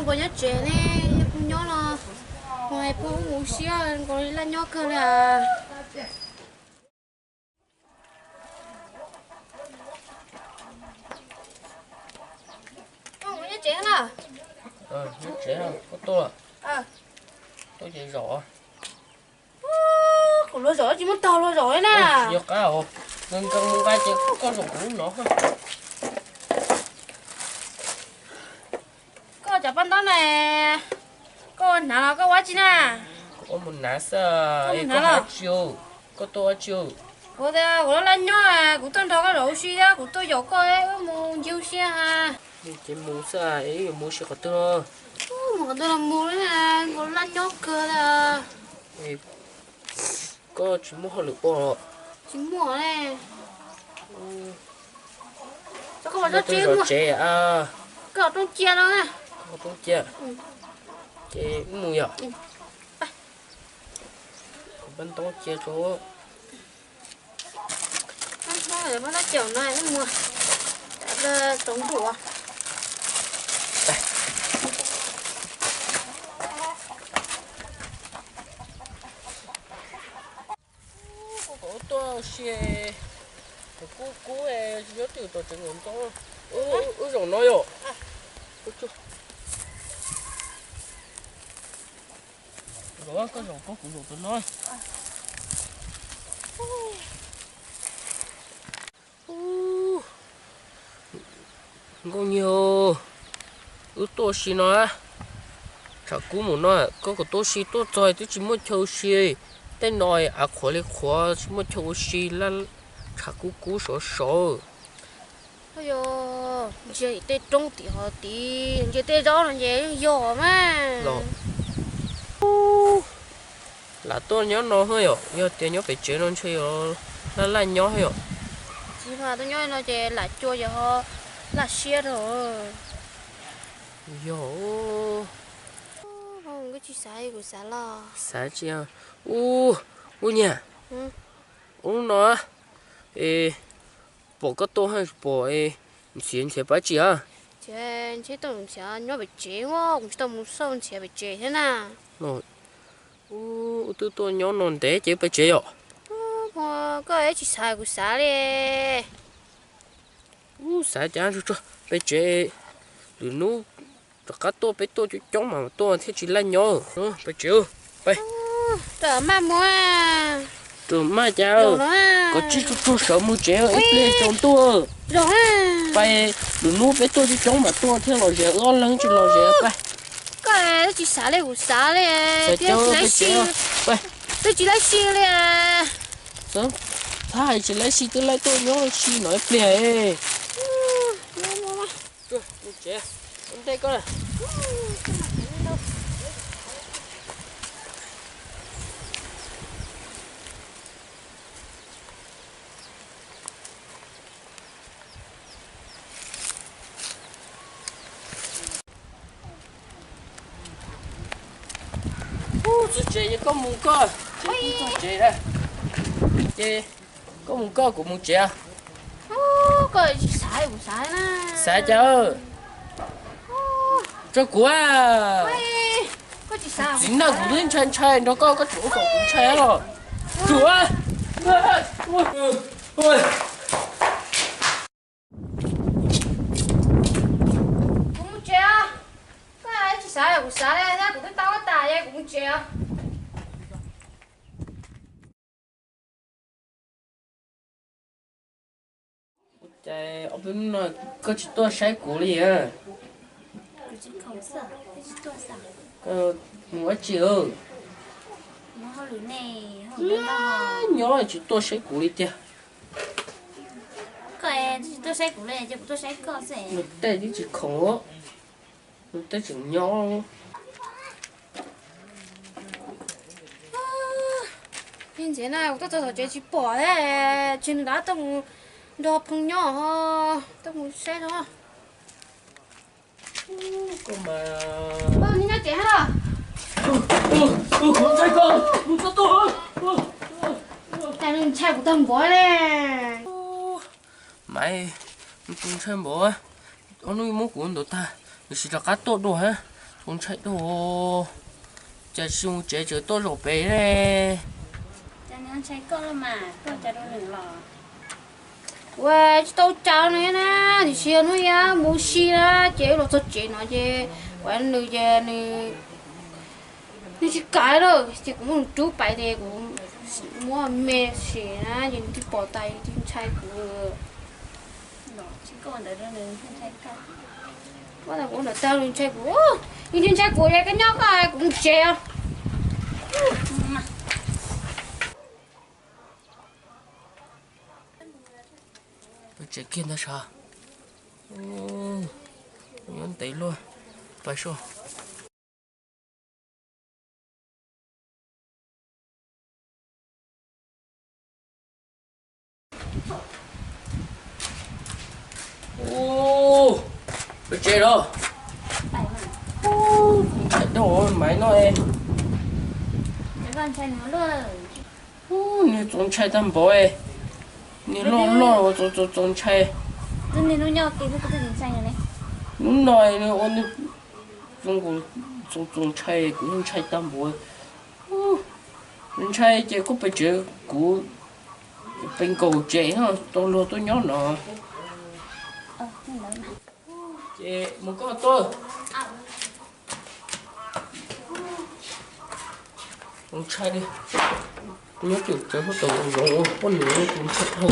Puas nyob tsev ne? Yog puas nyob los mus hais puas mus siab nkaus li laj nyob kawg li as. Nyob tsev na. Nyob tsev, koj tuaj, tuaj ces zaum. Kuv luag zaum tsis muaj tog luag zaum li na. Yog qab, nkees nkees mus nqa ces koj zaum kuv lub no. Koj cov paj ntaub na, koj ua hnav los koj ua tsi na? Kuv ua mus hnav xwb, koj tuaj ua tsi? Kuv tias kuv laj laj nyob, kuv tuaj nrog koj zaum ua si thiab, kuv tuaj yaum koj wb mus ncig ua si ha. Ces mus xwb, wb yuav mus ua si qhov twg? Mus qhov twg los mus li, kuv laj nyob kawg li. Koj tsis muaj hauj lwm ua los? Tsis muaj li. Koj zov tsev, koj rooj cia no. Rooj cia, ces wb mus yom. Pab ntoob cia tso. Pab ntoob no, wb mus, tsov ntuj. Koj kom wb tuaj ua si, kub kub tsis nyob twg tom tsev nkaum ntxoo. Wb zaum no yom. Zaum, koj zaum koj, kuv zaum tom no. Nkauj Nyiag, wb tuaj ua si no, tshav kub mus no, koj kom tuaj ua si, tuaj txog twb tsis muaj chaw ua si. Tej no av qhuav li qhuav tsis muaj chaw ua si, tshav kub kub sov sov. Yog ntsia tej roob tim hov tid, ntsia tej zaub no ces yeej yog mas. Lam tuaj nyob no yom, yog tias nyob pem tsev no ntshe yuav laj laj nyob yom. Tsis mas tuaj nyob no ces lam cua ces ho laj siab rau. Yog, koj tsis xav kuv xav los? Xav tsis, ub, ub Nyiag, ub no, es pom koj tuaj pom, ntxhiav ntxhiav pab tsi a? Ntshe tuaj ntshiav nyob pem tsev, kuv tsis tau mus xauj ntshiav pem tsev thiab na. Ub, wb twb tuaj nyob no ntev ces pem tsev yom. Koj tsis xav kuv xav li. Ub, xav cas tsuag tsuag, pem tsev, lwm hnub rov qab tuaj, peb tuaj coob coob mas tuaj thiaj tsis laj nyob. Pem tsev, peb maj mus. Tus maj cas, koj tsis tsuag tsuag sawv mus tsev ib pliag tsaus ntuj. Peb lwm hnub peb tuaj coob coob mas tuaj thiaj lom zem, wb ob leeg tsis lom zem peb. Koj twb tsis xav li kuv xav li, twb tsis laib si li. Txhob hais tsis laib si, twb laib tuaj nyob si no ib pliag. Txog tsev ces koj mus koj, tsev txog tsev lawm. Ces koj mus koj, kuv mus tsev. Koj tsis xav kuv xav na. Xav cas? Tso kuv a. Txiv neej kuv twb ntshai ntshai nrog koj, koj tseem ua kom kuv ntshai los. Tsuav. Kuv mus tsev. Koj tsis xav kuv xav li, kuv twb tau tas, kuv mus tsev. Ua cas ob peb hnub no koj tsis tuaj saib kuv li a? Mus ua tsi? Nyob tsis tuaj saib kuv li tiag. Nws tej twb tsis khoom, nws tej tseem nyob. Ntxiv na, kuv tuaj txog tom tsev tsis pom thiab, tsis nrog nrog phooj nyob, tuaj mus saib no. Koj nyob tsev hab los? Kuv ntshai koj, mus txog tuaj. Cas nws ntshai kuv tag npaum li. Maiv, tus ntshai npaum, ob hnub muab kuv ntaus tag, nws tsis rov qab tuaj dua hab. Kuv ntshai dua, cas tsis mus tsev tseem tuaj zaum pem ne. Ua tsis tau cas no na, tiam sis hnub ib mus ua si na, ces wb los txog tsev no ces kuv nws ces nws, nws tsis kam lawm ces kuv muab nws rub pais ces kuv muab me sim na ces nws twb pom tas, nws twb ntshai kuv. Kuv ntawm tag nws ntshai kuv, nws twb ntshai kuv es koj nyob koj, kuv mus tsev os. Tsev kiag ntag sav, nyob ntev luaj, pais soj. Peb tsev los, ntshai dab Maiv no. Niag txaus ntshai tag npaum, niag loj loj txaus txaus ntshai. Hnub no nws ua nws txaus txaus ntshai, kuv ntshai tag npaum. Ntshai ces koj pes tsev, kuv pes nkaum tsev tau luag tuaj nyob no. Ces mus koj tuaj. Kuv ntshai li, nyob tim cov huab tais zoov ua poj niam kuv ntshai dhau.